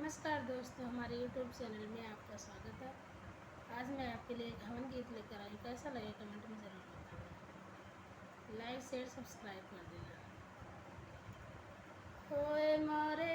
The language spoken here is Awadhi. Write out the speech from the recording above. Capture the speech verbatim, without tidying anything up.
नमस्कार दोस्तों, हमारे YouTube चैनल में आपका स्वागत है। आज मैं आपके लिए एक हवन गीत लेकर आई हूँ, कैसा लगे कमेंट में ज़रूर बताना। लाइक, शेयर, सब्सक्राइब कर देना। होए मोरे